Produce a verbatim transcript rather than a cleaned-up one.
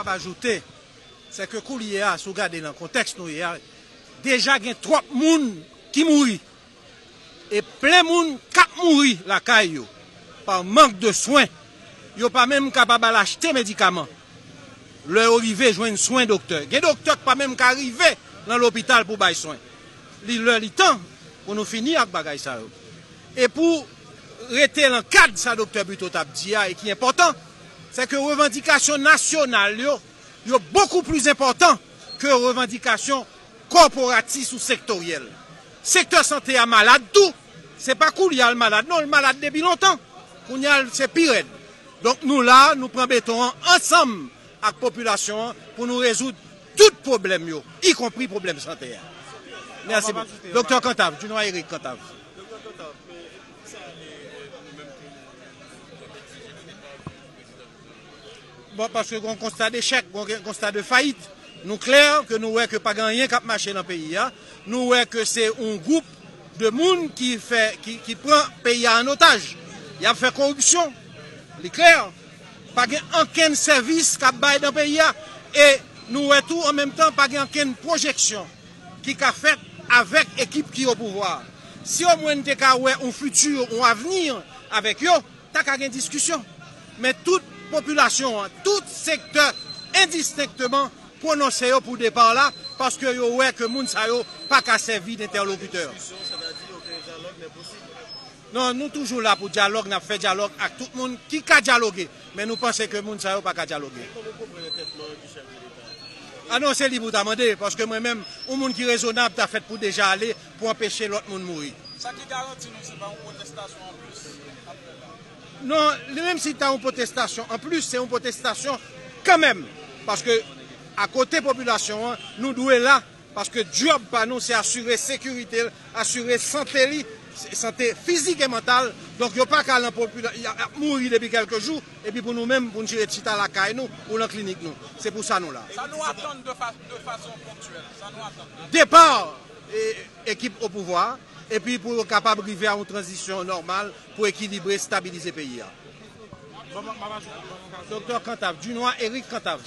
Ap ajoute, se ke koulye a, si w gade nan kontèks nou ye a, deja gen twòp moun ki mouri. E plen moun k ap mouri lakay yo pa mank de swen. Yo pa menm kapab al achte medikaman. Lè yo rive jwenn swen doktè. Gen doktè k pa menm ka rive nan lopital pou bay swen. Li lè li tan pou nou fini ak bagay sa yo. E pou rete nan kad sa doktè Buteau t ap di a e ki enpòtan, se ke revandikasyon nasyonal yo, yo bokou plis enpòtan ke revandikasyon kòporatis ou sektoryèl. Sektè sante a malad tou. Se pa koulye a l malad, non, l malad depi lontan. Kounye a, se pi rèd. Donk, nou la, nou pran beton an ansanm ak popilasyon an pou nou rezoud tout pwoblèm yo, ikonpri pwoblèm sante a. Mèsi bokou. Doktè Cantave, Junwa Eric Cantave. Bon, paske gen yon konsta dechèk, gen yon konsta de fayit. Nou klè ke nou wè ke pa gen anyen k ap mache nan peyi a. Nou wè ke se yon gwoup de moun ki fè, ki, ki pran peyi a an otaj. Y ap fè koripsyon. Li klè. Pa gen ankenn sèvis k ap bay nan peyi a. E nou wè tou, an menm tan, pa gen ankenn pwojeksyon ki ka fèt avèk ekip ki o pouvwa. Si omwen n te ka wè yon fiti, yon avni avèk yo, ta ka gen diskisyon. Men tout popilasyon an, tout sektè endistenkteman pwononse yo pou depa la, paske yo wè ke moun sa yo pa ka sèvi d entèlokitè. Non, nou toujou la pou dyalòg, n ap fè dyalòg ak tout moun ki ka dyaloge, men nou panse ke moun sa yo pa ka dyaloge. A non, se li pou ta mande, paske mwen menm, yon moun ki rezonab ta fèt pou deja ale pou anpeche lòt moun mouri. Sa ki garanti nou se pa yon pwotestasyon anplis? Non, li menm si ta yon pwotestasyon anplis, se yon pwotestasyon kanmenm. Paske akote popilasyon an, nou dwe la, paske djòb pa nou se asire sekirite l, asire sante li, sante fizik e mantal. Donk yo pa ka nan popila-, y ap mouri depi kèlke jou, epi pou nou menm, pou n chita lakay nou ou nan klinik nou. Se pou sa nou la. Sa nou atann de fa-, de fason ponktyèl? Sa nou atann? Depa e, ekip o pouvwa, epi pou yo kapab rive a yon tranzisyon nòmal pou ekilibre, stabilize peyi a. Doktè Cantave, Junwa Eric Cantave.